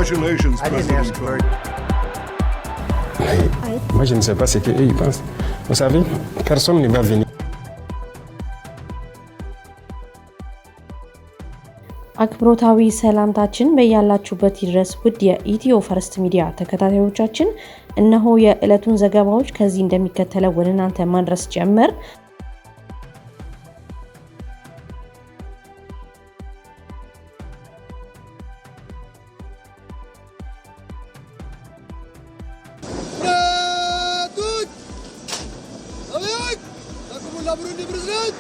Congratulations, I didn't President ask Trump. for Moi, je ne sais pas ce qu'eux, ils pensent. Vous savez, personne ne va venir. አክብሮታዊ ሰላምታችን በያላችሁበት ይድረስ ውድ የኢትዮ ፈርስት ሚዲያ ተከታታዮቻችን፣ እነሆ የዕለቱን ዘገባዎች ከዚህ እንደሚከተለው ወደ እናንተ ማድረስ ጀመር።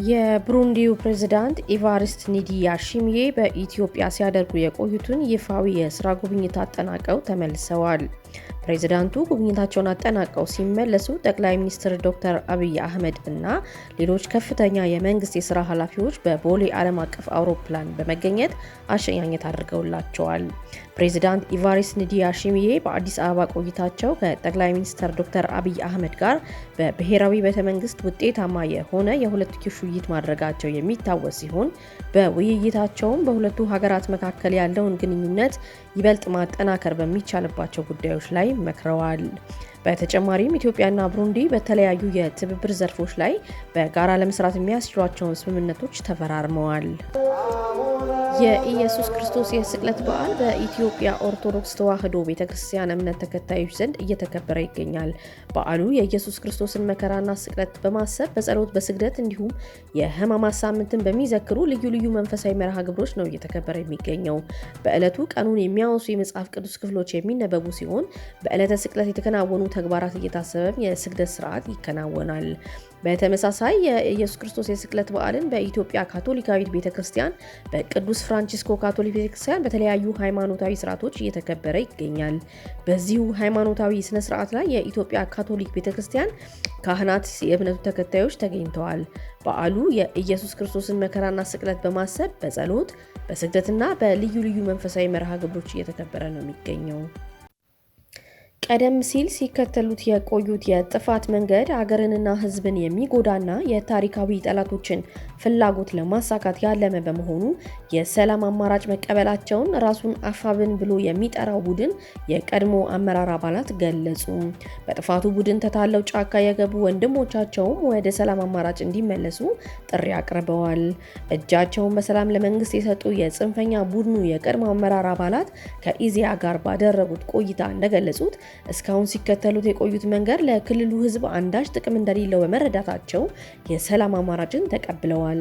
የብሩንዲው ፕሬዝዳንት ኢቫሪስት ኒዲያሺሚዬ በኢትዮጵያ ሲያደርጉ የቆዩትን ይፋዊ የስራ ጉብኝት አጠናቀው ተመልሰዋል። ፕሬዝዳንቱ ጉብኝታቸውን አጠናቀው ሲመለሱ ጠቅላይ ሚኒስትር ዶክተር አብይ አህመድ እና ሌሎች ከፍተኛ የመንግስት የስራ ኃላፊዎች በቦሌ ዓለም አቀፍ አውሮፕላን በመገኘት አሸኛኘት አድርገውላቸዋል። ፕሬዝዳንት ኢቫሪስት ንዲያሺሚዬ በአዲስ አበባ ቆይታቸው ከጠቅላይ ሚኒስትር ዶክተር አብይ አህመድ ጋር በብሔራዊ ቤተ መንግስት ውጤታማ የሆነ የሁለትዮሽ ውይይት ማድረጋቸው የሚታወስ ሲሆን፣ በውይይታቸውም በሁለቱ ሀገራት መካከል ያለውን ግንኙነት ይበልጥ ማጠናከር በሚቻልባቸው ጉዳዮች ላይ መክረዋል። በተጨማሪም ኢትዮጵያና ብሩንዲ በተለያዩ የትብብር ዘርፎች ላይ በጋራ ለመስራት የሚያስችሏቸውን ስምምነቶች ተፈራርመዋል። የኢየሱስ ክርስቶስ የስቅለት በዓል በኢትዮጵያ ኦርቶዶክስ ተዋሕዶ ቤተ ክርስቲያን እምነት ተከታዮች ዘንድ እየተከበረ ይገኛል። በዓሉ የኢየሱስ ክርስቶስን መከራና ስቅለት በማሰብ በጸሎት፣ በስግደት እንዲሁም የሕማማት ሳምንትን በሚዘክሩ ልዩ ልዩ መንፈሳዊ መርሃ ግብሮች ነው እየተከበረ የሚገኘው። በዕለቱ ቀኑን የሚያወሱ የመጽሐፍ ቅዱስ ክፍሎች የሚነበቡ ሲሆን፣ በዕለተ ስቅለት የተከናወኑ ተግባራት እየታሰበም የስግደት ስርዓት ይከናወናል። በተመሳሳይ የኢየሱስ ክርስቶስ የስቅለት በዓልን በኢትዮጵያ ካቶሊካዊት ቤተ ክርስቲያን፣ በቅዱስ ፍራንቺስኮ ካቶሊክ ቤተክርስቲያን በተለያዩ ሃይማኖታዊ ስርዓቶች እየተከበረ ይገኛል። በዚሁ ሃይማኖታዊ ስነ ስርዓት ላይ የኢትዮጵያ ካቶሊክ ቤተክርስቲያን ካህናት፣ የእምነቱ ተከታዮች ተገኝተዋል። በዓሉ የኢየሱስ ክርስቶስን መከራና ስቅለት በማሰብ በጸሎት፣ በስግደትና በልዩ ልዩ መንፈሳዊ መርሃ ግብሮች እየተከበረ ነው የሚገኘው። ቀደም ሲል ሲከተሉት የቆዩት የጥፋት መንገድ ሀገርንና ሕዝብን የሚጎዳና የታሪካዊ ጠላቶችን ፍላጎት ለማሳካት ያለመ በመሆኑ የሰላም አማራጭ መቀበላቸውን ራሱን አፋብን ብሎ የሚጠራው ቡድን የቀድሞ አመራር አባላት ገለጹ። በጥፋቱ ቡድን ተታለው ጫካ የገቡ ወንድሞቻቸውም ወደ ሰላም አማራጭ እንዲመለሱ ጥሪ አቅርበዋል። እጃቸውን በሰላም ለመንግስት የሰጡ የጽንፈኛ ቡድኑ የቀድሞ አመራር አባላት ከኢዜአ ጋር ባደረጉት ቆይታ እንደገለጹት፣ እስካሁን ሲከተሉት የቆዩት መንገድ ለክልሉ ህዝብ አንዳች ጥቅም እንደሌለው በመረዳታቸው የሰላም አማራጭን ተቀብለዋል።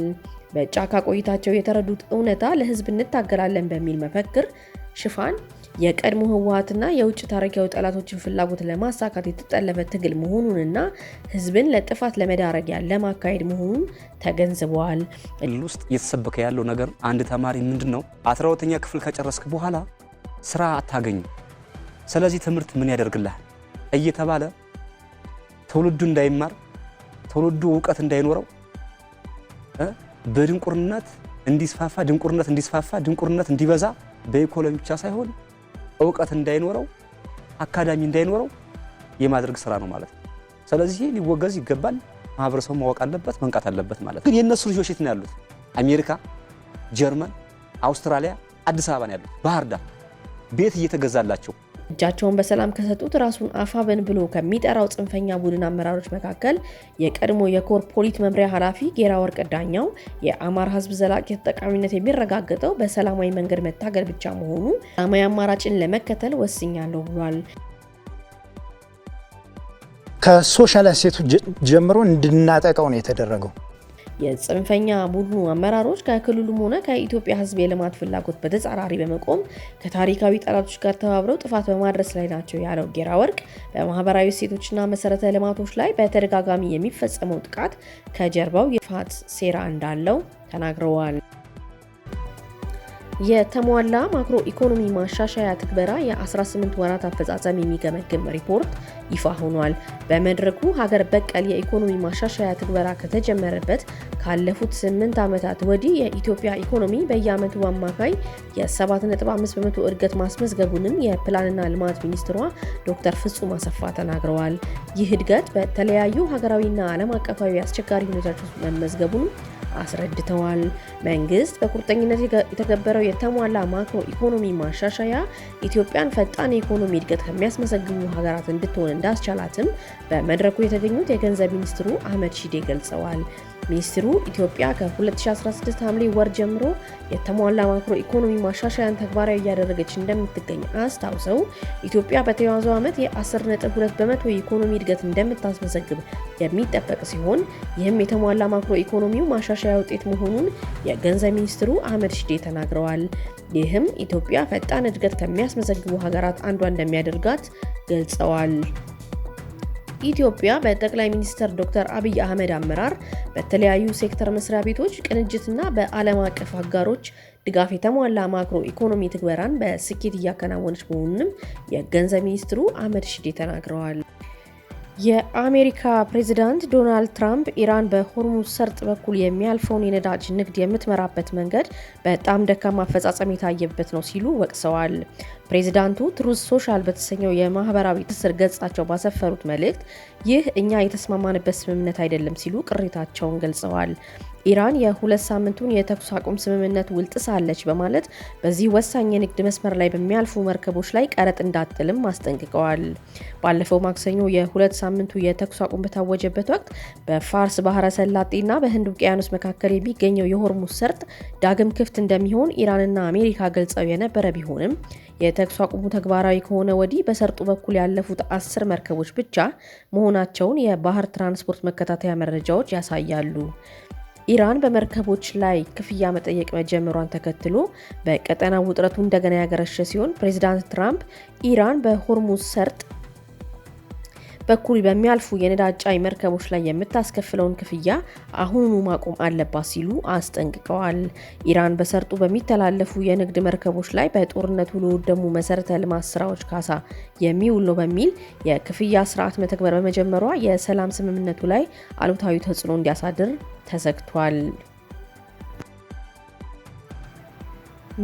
በጫካ ቆይታቸው የተረዱት እውነታ ለህዝብ እንታገላለን በሚል መፈክር ሽፋን የቀድሞ ህወሓትና የውጭ ታሪካዊ ጠላቶችን ፍላጎት ለማሳካት የተጠለፈ ትግል መሆኑንና ህዝብን ለጥፋት ለመዳረግ ያለ ማካሄድ መሆኑን ተገንዝበዋል። ክልል ውስጥ እየተሰበከ ያለው ነገር አንድ ተማሪ ምንድን ነው፣ 12ኛ ክፍል ከጨረስክ በኋላ ስራ አታገኝም፣ ስለዚህ ትምህርት ምን ያደርግልሃል እየተባለ ትውልዱ እንዳይማር፣ ትውልዱ እውቀት እንዳይኖረው፣ በድንቁርነት እንዲስፋፋ፣ ድንቁርነት እንዲስፋፋ፣ ድንቁርነት እንዲበዛ፣ በኢኮኖሚ ብቻ ሳይሆን እውቀት እንዳይኖረው፣ አካዳሚ እንዳይኖረው የማድረግ ስራ ነው ማለት ነው። ስለዚህ ሊወገዝ ይገባል። ማህበረሰቡ ማወቅ አለበት፣ መንቃት አለበት ማለት ነው። ግን የእነሱ ልጆች የት ነው ያሉት? አሜሪካ፣ ጀርመን፣ አውስትራሊያ፣ አዲስ አበባ ነው ያሉት። ባህር ዳር ቤት እየተገዛላቸው። እጃቸውን በሰላም ከሰጡት ራሱን አፋብን ብሎ ከሚጠራው ጽንፈኛ ቡድን አመራሮች መካከል የቀድሞ የኮር ፖሊስ መምሪያ ኃላፊ ጌራ ወርቅ ዳኛው የአማራ ሕዝብ ዘላቂ ተጠቃሚነት የሚረጋገጠው በሰላማዊ መንገድ መታገል ብቻ መሆኑ ሰላማዊ አማራጭን ለመከተል ወስኛለሁ ብሏል። ከ social asset ኡ ጀምሮ እንድናጠቀው ነው የተደረገው። የጽንፈኛ ቡድኑ አመራሮች ከክልሉም ሆነ ከኢትዮጵያ ሕዝብ የልማት ፍላጎት በተጻራሪ በመቆም ከታሪካዊ ጠላቶች ጋር ተባብረው ጥፋት በማድረስ ላይ ናቸው ያለው ጌራ ወርቅ፣ በማህበራዊ እሴቶችና መሰረተ ልማቶች ላይ በተደጋጋሚ የሚፈጸመው ጥቃት ከጀርባው የጥፋት ሴራ እንዳለው ተናግረዋል። የተሟላ ማክሮ ኢኮኖሚ ማሻሻያ ትግበራ የ18 ወራት አፈጻጸም የሚገመግም ሪፖርት ይፋ ሆኗል። በመድረኩ ሀገር በቀል የኢኮኖሚ ማሻሻያ ትግበራ ከተጀመረበት ካለፉት 8 ዓመታት ወዲህ የኢትዮጵያ ኢኮኖሚ በየዓመቱ በአማካይ የ7.5% እድገት ማስመዝገቡንም የፕላንና ልማት ሚኒስትሯ ዶክተር ፍጹም አሰፋ ተናግረዋል። ይህ እድገት በተለያዩ ሀገራዊና ዓለም አቀፋዊ አስቸጋሪ ሁኔታዎች ውስጥ መመዝገቡንም አስረድተዋል። መንግስት በቁርጠኝነት የተገበረው የተሟላ ማክሮ ኢኮኖሚ ማሻሻያ ኢትዮጵያን ፈጣን የኢኮኖሚ እድገት ከሚያስመዘግቡ ሀገራት እንድትሆን እንዳስቻላትም በመድረኩ የተገኙት የገንዘብ ሚኒስትሩ አህመድ ሺዴ ገልጸዋል። ሚኒስትሩ ኢትዮጵያ ከ2016 ሐምሌ ወር ጀምሮ የተሟላ ማክሮ ኢኮኖሚ ማሻሻያን ተግባራዊ እያደረገች እንደምትገኝ አስታውሰው ኢትዮጵያ በተያዘው ዓመት የ10.2% የኢኮኖሚ እድገት እንደምታስመዘግብ የሚጠበቅ ሲሆን ይህም የተሟላ ማክሮ ኢኮኖሚው ማሻሻያ ውጤት መሆኑን የገንዘብ ሚኒስትሩ አህመድ ሺዴ ተናግረዋል። ይህም ኢትዮጵያ ፈጣን እድገት ከሚያስመዘግቡ ሀገራት አንዷ እንደሚያደርጋት ገልጸዋል። ኢትዮጵያ በጠቅላይ ሚኒስትር ዶክተር አብይ አህመድ አመራር በተለያዩ ሴክተር መስሪያ ቤቶች ቅንጅትና በዓለም አቀፍ አጋሮች ድጋፍ የተሟላ ማክሮ ኢኮኖሚ ትግበራን በስኬት እያከናወነች መሆኑንም የገንዘብ ሚኒስትሩ አህመድ ሺዴ ተናግረዋል። የአሜሪካ ፕሬዚዳንት ዶናልድ ትራምፕ ኢራን በሆርሙዝ ሰርጥ በኩል የሚያልፈውን የነዳጅ ንግድ የምትመራበት መንገድ በጣም ደካማ አፈጻጸም የታየበት ነው ሲሉ ወቅሰዋል። ፕሬዚዳንቱ ትሩዝ ሶሻል በተሰኘው የማህበራዊ ትስስር ገጻቸው ባሰፈሩት መልእክት ይህ እኛ የተስማማንበት ስምምነት አይደለም ሲሉ ቅሬታቸውን ገልጸዋል። ኢራን የ2 ሳምንቱን የተኩስ አቁም ስምምነት ውል ጥሳለች በማለት በዚህ ወሳኝ የንግድ መስመር ላይ በሚያልፉ መርከቦች ላይ ቀረጥ እንዳትጥልም አስጠንቅቀዋል። ባለፈው ማክሰኞ የ2 ሳምንቱ የተኩስ አቁም በታወጀበት ወቅት በፋርስ ባህረ ሰላጤና በህንድ ውቅያኖስ መካከል የሚገኘው የሆርሙዝ ሰርጥ ዳግም ክፍት እንደሚሆን ኢራንና አሜሪካ ገልጸው የነበረ ቢሆንም የተኩስ አቁሙ ተግባራዊ ከሆነ ወዲህ በሰርጡ በኩል ያለፉት 10 መርከቦች ብቻ መሆናቸውን የባህር ትራንስፖርት መከታተያ መረጃዎች ያሳያሉ። ኢራን በመርከቦች ላይ ክፍያ መጠየቅ መጀመሯን ተከትሎ በቀጠናው ውጥረቱ እንደገና ያገረሸ ሲሆን፣ ፕሬዚዳንት ትራምፕ ኢራን በሆርሙዝ ሰርጥ በኩል በሚያልፉ የነዳጅ ጫኝ መርከቦች ላይ የምታስከፍለውን ክፍያ አሁኑኑ ማቆም አለባት ሲሉ አስጠንቅቀዋል። ኢራን በሰርጡ በሚተላለፉ የንግድ መርከቦች ላይ በጦርነቱ ለወደሙ መሰረተ ልማት ስራዎች ካሳ የሚውል ነው በሚል የክፍያ ስርዓት መተግበር በመጀመሯ የሰላም ስምምነቱ ላይ አሉታዊ ተጽዕኖ እንዲያሳድር ተሰግቷል።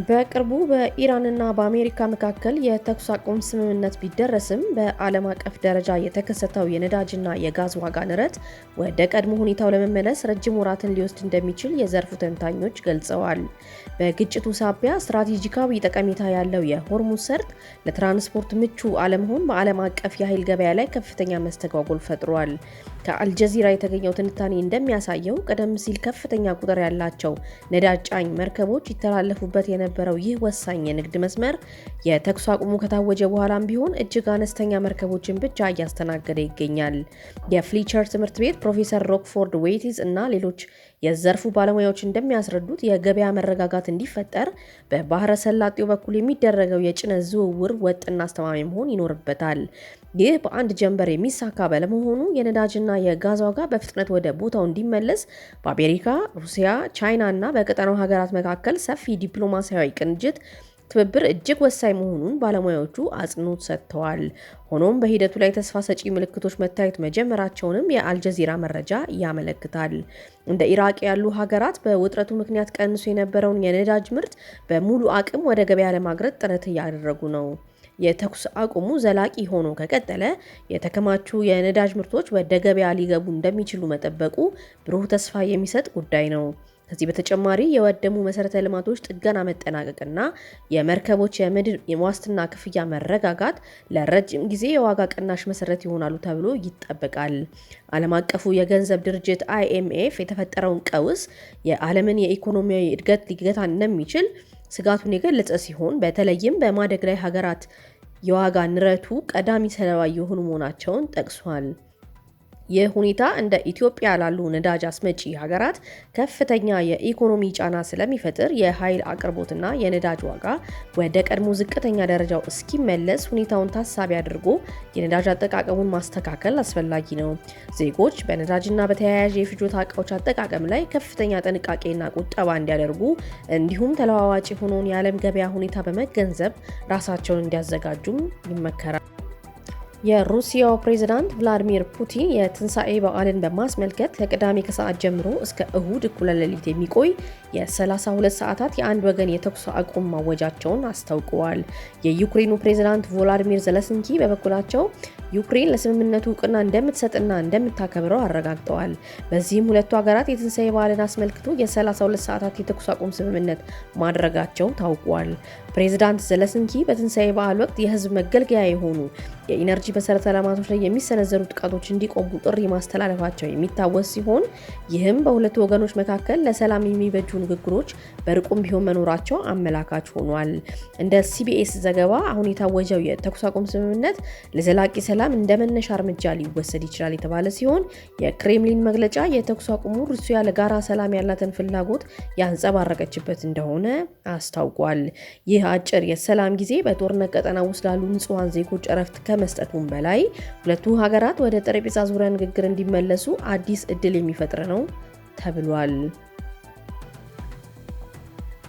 በቅርቡ በኢራንና በአሜሪካ መካከል የተኩስ አቁም ስምምነት ቢደረስም በዓለም አቀፍ ደረጃ የተከሰተው የነዳጅና የጋዝ ዋጋ ንረት ወደ ቀድሞ ሁኔታው ለመመለስ ረጅም ወራትን ሊወስድ እንደሚችል የዘርፉ ተንታኞች ገልጸዋል። በግጭቱ ሳቢያ ስትራቴጂካዊ ጠቀሜታ ያለው የሆርሙዝ ሰርጥ ለትራንስፖርት ምቹ አለመሆን በዓለም አቀፍ የኃይል ገበያ ላይ ከፍተኛ መስተጓጎል ፈጥሯል። ከአልጀዚራ የተገኘው ትንታኔ እንደሚያሳየው ቀደም ሲል ከፍተኛ ቁጥር ያላቸው ነዳጅ ጫኝ መርከቦች ይተላለፉበት የነበረው ይህ ወሳኝ የንግድ መስመር የተኩስ አቁሙ ከታወጀ በኋላም ቢሆን እጅግ አነስተኛ መርከቦችን ብቻ እያስተናገደ ይገኛል። የፍሊቸር ትምህርት ቤት ፕሮፌሰር ሮክፎርድ ዌቲዝ እና ሌሎች የዘርፉ ባለሙያዎች እንደሚያስረዱት የገበያ መረጋጋት እንዲፈጠር በባህረ ሰላጤው በኩል የሚደረገው የጭነት ዝውውር ወጥና አስተማማኝ መሆን ይኖርበታል። ይህ በአንድ ጀንበር የሚሳካ ባለመሆኑ የነዳጅና የጋዝ ዋጋ በፍጥነት ወደ ቦታው እንዲመለስ በአሜሪካ፣ ሩሲያ፣ ቻይና እና በቀጠናው ሀገራት መካከል ሰፊ ዲፕሎማሲያዊ ቅንጅት ትብብር እጅግ ወሳኝ መሆኑን ባለሙያዎቹ አጽንኦት ሰጥተዋል። ሆኖም በሂደቱ ላይ ተስፋ ሰጪ ምልክቶች መታየት መጀመራቸውንም የአልጀዚራ መረጃ ያመለክታል። እንደ ኢራቅ ያሉ ሀገራት በውጥረቱ ምክንያት ቀንሶ የነበረውን የነዳጅ ምርት በሙሉ አቅም ወደ ገበያ ለማቅረብ ጥረት እያደረጉ ነው። የተኩስ አቁሙ ዘላቂ ሆኖ ከቀጠለ የተከማቹ የነዳጅ ምርቶች ወደ ገበያ ሊገቡ እንደሚችሉ መጠበቁ ብሩህ ተስፋ የሚሰጥ ጉዳይ ነው። ከዚህ በተጨማሪ የወደሙ መሰረተ ልማቶች ጥገና መጠናቀቅና የመርከቦች የምድር የዋስትና ክፍያ መረጋጋት ለረጅም ጊዜ የዋጋ ቅናሽ መሰረት ይሆናሉ ተብሎ ይጠበቃል። ዓለም አቀፉ የገንዘብ ድርጅት አይኤምኤፍ የተፈጠረውን ቀውስ የዓለምን የኢኮኖሚያዊ እድገት ሊገታ እንደሚችል ስጋቱን የገለጸ ሲሆን፣ በተለይም በማደግ ላይ ሀገራት የዋጋ ንረቱ ቀዳሚ ሰለባ የሆኑ መሆናቸውን ጠቅሷል። ይህ ሁኔታ እንደ ኢትዮጵያ ላሉ ነዳጅ አስመጪ ሀገራት ከፍተኛ የኢኮኖሚ ጫና ስለሚፈጥር የኃይል አቅርቦትና የነዳጅ ዋጋ ወደ ቀድሞ ዝቅተኛ ደረጃው እስኪመለስ ሁኔታውን ታሳቢ አድርጎ የነዳጅ አጠቃቀሙን ማስተካከል አስፈላጊ ነው። ዜጎች በነዳጅና በተያያዥ የፍጆታ እቃዎች አጠቃቀም ላይ ከፍተኛ ጥንቃቄና ቁጠባ እንዲያደርጉ እንዲሁም ተለዋዋጭ የሆነውን የዓለም ገበያ ሁኔታ በመገንዘብ ራሳቸውን እንዲያዘጋጁም ይመከራል። የሩሲያው ፕሬዝዳንት ቭላዲሚር ፑቲን የትንሣኤ በዓልን በማስመልከት ከቅዳሜ ከሰዓት ጀምሮ እስከ እሁድ እኩለ ሌሊት የሚቆይ የ32 ሰዓታት የአንድ ወገን የተኩስ አቁም ማወጃቸውን አስታውቀዋል። የዩክሬኑ ፕሬዝዳንት ቮላዲሚር ዘለንስኪ በበኩላቸው ዩክሬን ለስምምነቱ እውቅና እንደምትሰጥና እንደምታከብረው አረጋግጠዋል። በዚህም ሁለቱ ሀገራት የትንሣኤ በዓልን አስመልክቶ የ32 ሰዓታት የተኩስ አቁም ስምምነት ማድረጋቸው ታውቋል። ፕሬዝዳንት ዘለንስኪ በትንሣኤ በዓል ወቅት የህዝብ መገልገያ የሆኑ የኢነርጂ መሰረተ ልማቶች ላይ የሚሰነዘሩ ጥቃቶች እንዲቆሙ ጥሪ ማስተላለፋቸው የሚታወስ ሲሆን፣ ይህም በሁለቱ ወገኖች መካከል ለሰላም የሚበጁ ንግግሮች በርቁም ቢሆን መኖራቸው አመላካች ሆኗል። እንደ ሲቢኤስ ዘገባ አሁን የታወጀው የተኩስ አቁም ስምምነት ለዘላቂ ሰላም እንደ መነሻ እርምጃ ሊወሰድ ይችላል የተባለ ሲሆን፣ የክሬምሊን መግለጫ የተኩስ አቁሙ ሩሲያ ለጋራ ሰላም ያላትን ፍላጎት ያንጸባረቀችበት እንደሆነ አስታውቋል። ይህ አጭር የሰላም ጊዜ በጦርነት ቀጠና ውስጥ ላሉ ንጹሐን ዜጎች እረፍት ከመስጠቱም በላይ ሁለቱ ሀገራት ወደ ጠረጴዛ ዙሪያ ንግግር እንዲመለሱ አዲስ እድል የሚፈጥር ነው ተብሏል።